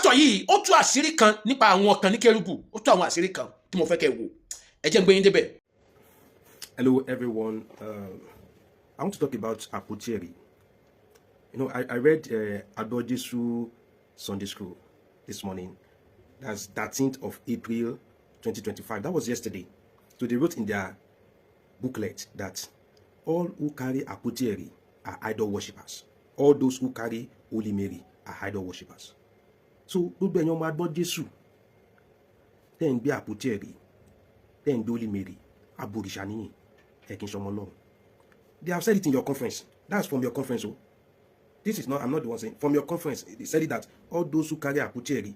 Pásítọ̀ yìí, ó tú àṣírí kan nípa àwọn kan ní kérúbù. Ó tú àwọn àṣírí kan tí mo fẹ́ kẹ́ wò. Ẹ jẹ́ n gbé yín débẹ̀. Hello, everyone. I want to talk about Àpótí Ẹ̀rí. I read Agbojesu Sunday School this morning. That's 13th of April, 2025. That was yesterday. So they wrote in their booklet that all who carry Àpótí Ẹ̀rí are idol worshippers. All those who carry Holy Mary are idol worshippers. So gbogbo ẹ̀yin ọmọ Agbọ́jésù tẹ́ ń gbé Àpótí Ẹ̀rí, tẹ́ ń gbé Holy Mary, abòrìṣà nìyí, ẹ kì í ṣọmọ Ọlọ́run. They have said it in your conference. That's from your conference. Oh, this is not, I'm not the one saying. From your conference, they said it that all those who carry Àpótí Ẹ̀rí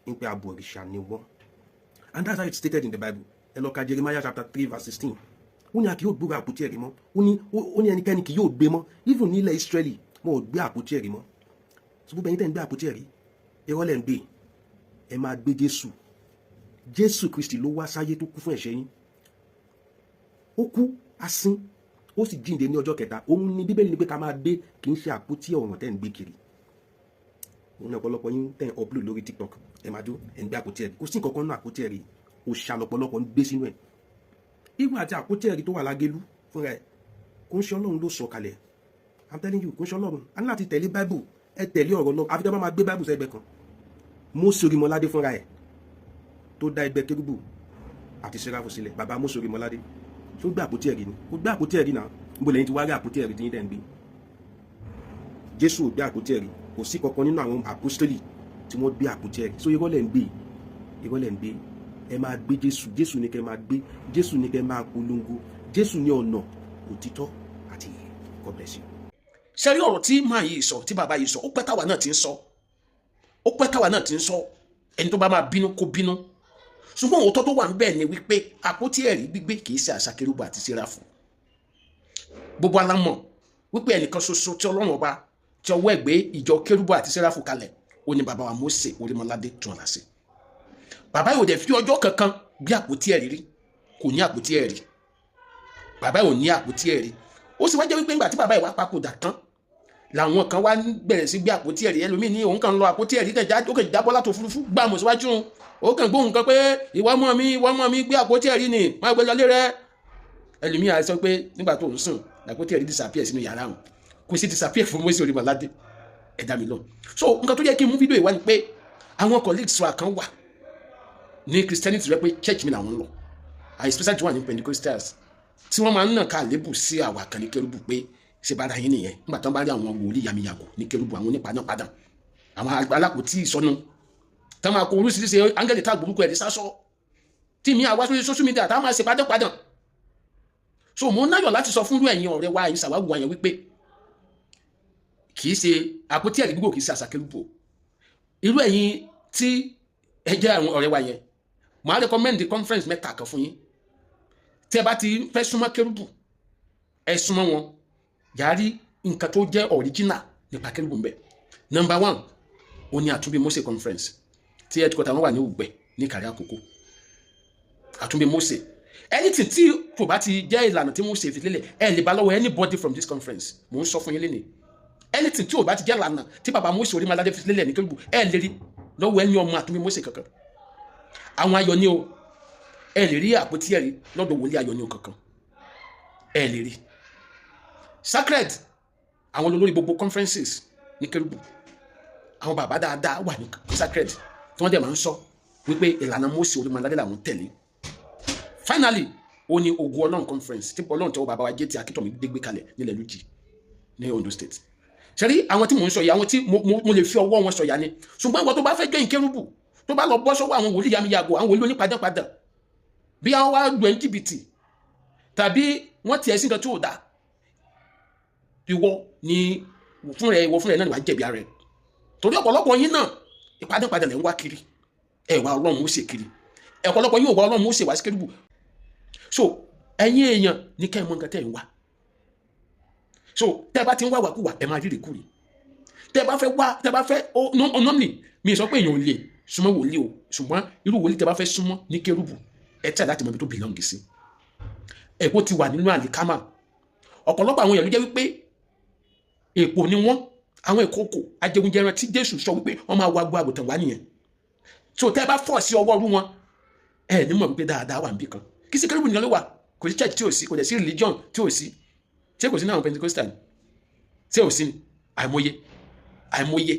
ń pe abòrìṣà ni wọ́n. And that's how it's stated in the Bible. Ẹ lọ ka Jeremiah chapter 3 verse 16. Ó ní a kì yóò gbúrò Àpótí Ẹ̀rí mọ́. Ó ní ẹnikẹ́ni kì yóò gbé mọ́. Even nílẹ̀ Israeli, wọn ò gbé Àpótí Ẹ̀rí mọ́. So gbogbo ẹ̀yin tẹ́ ń gbé Àpótí Ẹ̀rí, irọ́ lẹ̀ ń gbé. Ẹ máa gbé Jésù. Jésù Kristi ló wá sáyé, tó kú fún ẹ̀ṣẹ̀ yín. Ó kú, a sin, ó sì jíǹde ní ọjọ́ kẹta. Òun ni Bíbélì ní pé ká máa gbé, kì í ṣe àpótí ọ̀ràn tẹ́ ń gbé kiri. Òun ní ọ̀pọ̀lọpọ̀ yín tẹ́ ń upload lórí TikTok. Ẹ máa jó, ẹ̀ ń gbé Àpótí Ẹ̀rí. Kò sí nǹkan kan nínú Àpótí Ẹ̀rí. Òòṣà lọ̀pọ̀lọpọ̀ ń gbé sínú ẹ̀. Even àti Àpótí Ẹ̀rí tó wà lágélú fúnra ẹ̀, kò ń ṣe Ọlọ́run ló sọ kalẹ̀. I'm telling you, kò ń ṣe Ọlọ́run. A ní láti tẹ̀lé Bible. Ẹ tẹ̀lé ọ̀rọ̀ lọ. Àfi tẹ́ bá máa gbé Bible sẹ́gbẹ́ kan. Mósè Orímọládé fúnra ẹ̀ tó dá ẹgbẹ́ Kérúbù àti Séráfù sílẹ̀, bàbá Mósè Orímọládé, tó gbé Àpótí Ẹ̀rí ni? Kò gbé Àpótí Ẹ̀rí náà. Níbo lẹ́yìn tí wàá rí Àpótí Ẹ̀rí tí yín dẹ̀ ń gbé? Jésù ò gbé Àpótí Ẹ̀rí. Kò sí kankan nínú àwọn àpọ́stélì tí wọ́n gbé Àpótí Ẹ̀rí. So irọ́ lẹ̀ ń gbé, irọ́ lẹ̀ ń gbé. Ẹ máa gbé Jésù. Jésù ní kẹ́ máa gbé. Jésù ní kẹ́ máa polongo. Jésù ní ọ̀nà, òtítọ́ àti ìyè. God bless you. Ṣe rí ọ̀rọ̀ tí máa yìí sọ, tí bàbá yìí sọ, ó pẹ́ táwa náà ti ń sọ. Ó pẹ́ táwa náà ti ń sọ. Ẹni tó bá máa bínú, kó bínú. Ṣùgbọ́n òótọ́ tó wà ń bẹ̀ ni wípé àpótí ẹ̀rí gbígbé kì í ṣe àṣà kérúbù àti séráfù. Gbogbo alámọ̀ wípé ẹnìkan ṣoṣo tí Ọlọ́run Ọba tí ọwọ́ ẹ̀ gbé ìjọ kérúbù àti séráfù kalẹ̀, ó ní bàbá wa Mósè Orímọládé tún ọ̀la sí. Bàbá yóò dẹ̀ fi ọjọ́ kankan gbé àpótí ẹ̀rí rí. Kò ní àpótí ẹ̀rí. Bàbá yóò ní àpótí ẹ̀rí. Ó sì wá jẹ́ wípé ńgbà tí bàbá yìí wá papòdà tán làwọn kan wá bẹ̀rẹ̀ sí gbé àpótí ẹ̀rí. Ẹlòmíì ní òun kàn lọ, àpótí ẹ̀rí kàn já, ó kàn jábọ́ láti òfurufú gbàmù síwájú. Ó kàn gbóhùn kan pé, "Ìwọ ọmọ mi, ìwọ ọmọ mi, gbé àpótí ẹ̀rí ni, má gbé lọlé rẹ." Ẹlòmíì á sọ pé nígbà tó ń sùn, àpótí ẹ̀rí disappear sínú yàrá òun. Kò sí disappear fún Mósè Orímọládé. Ẹ dá mi lọ. So nǹkan tó yẹ kí n mú fídíò yìí wá ni pé àwọn colleagues wa kan wà ní Christianity rẹ pé church mi làwọn ń lọ, especially tí wọ́n wà ní Pentecostals, tí wọ́n máa ń nà ká àlébù sí àwa kan ní kérúbù pé ṣe bára yín nìyẹn. Nígbà tí wọ́n bá rí àwọn wòlíì yàmìyàgò ní kérúbù, àwọn onípanápadà, àwọn alápòtí ìsọnù, tí wọ́n máa kó oríṣiríṣi áńgẹ́lì tá gbórúkọ ẹ̀rí sásọ tí mi àwa sórí social media tá a máa ṣe padàpadà. So mo náyọ̀ láti sọ fúnrú ẹ̀yin ọ̀rẹ́ wa, ẹ̀yin sàwáwù wa yẹn, wípé kì í ṣe àpótí ẹ̀rí gbogbo, kì í ṣe àṣà kérúbù. Irú ẹ̀yin tí ẹ jẹ́ àwọn ọ̀rẹ́ wa yẹn, màá recommend conference mẹ́ta kan fún yín. Tí ẹ bá ti fẹ́ súnmọ́ kérúbù, ẹ súnmọ́ wọn yàrá nǹkan tó jẹ́ original nípa kérúbù ń bẹ. Number one, ó ní Àtúnbí Mósè Conference tí headquarter wọn wà ní Ùgbẹ́ ní Ìkàrẹ́ Àkókò. Àtúnbí Mósè, anything tí kò bá ti jẹ́ ìlànà tí Mósè fi lélẹ̀, ẹ lè bá lọ́wọ́ anybody from this conference. Mò ń sọ fún yín lénìí, anything tí ò bá ti jẹ́ ìlànà tí bàbá Mósè Orímọládé fi lélẹ̀ ní kérúbù, ẹ lè rí lọ́wọ́ ẹni ọmọ Àtúnbí Mósè kankan. Àwọn ayọ̀ ni o. Ẹ lè rí àpótí ẹ̀rí lọ́dọ̀ wòlíì ayọ̀ ni o kankan, ẹ lè rí. Sacred, àwọn olórí gbogbo conferences ní kérúbù, àwọn bàbá dáadáa wà ní sacred tí wọ́n dẹ̀ máa ń sọ wípé ìlànà Mósè Orímọládé làwọn tẹ̀lé. Finally, ó ní Ògo Ọlọ́run Conference tí Ọlọ́run tẹ́wọ́ bàbá wa jẹ́ ti Akíntómi gbégbé kalẹ̀ nílẹ̀ Lùjì ní Ondo State. Ṣẹ́rí àwọn tí mò ń sọ yìí, àwọn tí mo lè fi ọwọ́ wọn sọ̀yà ni. Ṣùgbọ́n àwọn tó bá fẹ́ join kérúbù, tó bá lọ bọ́ sọ́wọ́ àwọn wòlíì yamiyago, àwọn wòlíì onípadàpadà, bí àwọn wá lu ẹ̀ ní jìbìtì tàbí wọ́n tiẹ̀ sí nǹkan tí ò dáa, ìwọ ni fún rẹ, ìwọ fún rẹ náà ni wàá jẹ̀bi ara rẹ, torí ọ̀pọ̀lọpọ̀ yín náà, ìpadàpadà lẹ̀ ń wá kiri. Ẹ wá Ọlọ́run ó ṣe kiri. Ọ̀pọ̀lọpọ̀ yín ò wá Ọlọ́run ó ṣe wá sí kérúbù. So ẹ̀yin èèyàn ní kẹ́ ẹ mọ nǹkan tẹ́ ẹ̀ ń wá. So tẹ́ ẹ bá ti ń wá wàkúwà, ẹ máa rírì kúrì. Tẹ́ ẹ bá fẹ́ wá, tẹ́ ẹ bá fẹ́ ó normally, mi sọ pé èèyàn ò lè súnmọ́ wòlíì o, ṣùgbọ́n irú wòlíì tẹ́ bá fẹ́ súnmọ́ ní kérúbù, ẹ tẹ̀ láti mọ ibi tó belong sí. Èpò ti wà nínú àlìkámà. Ọ̀pọ̀lọpọ̀ àwọn èèyàn ló jẹ́ wípé èpò ni wọ́n. Àwọn ìkókò ajẹgunjẹran tí Jésù sọ wípé wọ́n máa wá gbọ́ àgùntàn wá nìyẹn. So tẹ́ ẹ bá fọ̀ sí ọwọ́ rú wọn, ẹ ní mọ̀ wípé dáadáa wà níbì kan. Kì í sí kérúbù nìkan ló wà. Kò sí church tí ò sí, kò dẹ̀ sí religion tí ò sí. Ṣé kò sí ní àwọn Pentecostal ni? Ṣé ò sí ni? Àìmọye, àìmọye.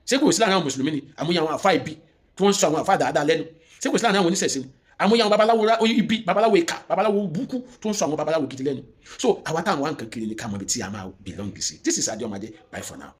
Ṣé kò sí láàrin àwọn mùsùlùmí ni? Àmọye àwọn àfa ibi tí wọ́n ń sọ àwọn àfa dáadáa lẹ́nu. Ṣé kò sí láàrin àwọn oníṣẹ̀ṣe ni? Àmọye àwọn babaláwo ibi, babaláwo ìkà, babaláwo búkú tó ń sọ àwọn babaláwo gidi lẹ́nu. So àwa táwọn wá nǹkan kiri ni ká mọ ibi tí a máa belong sí. This is Adeomade. Bye for now.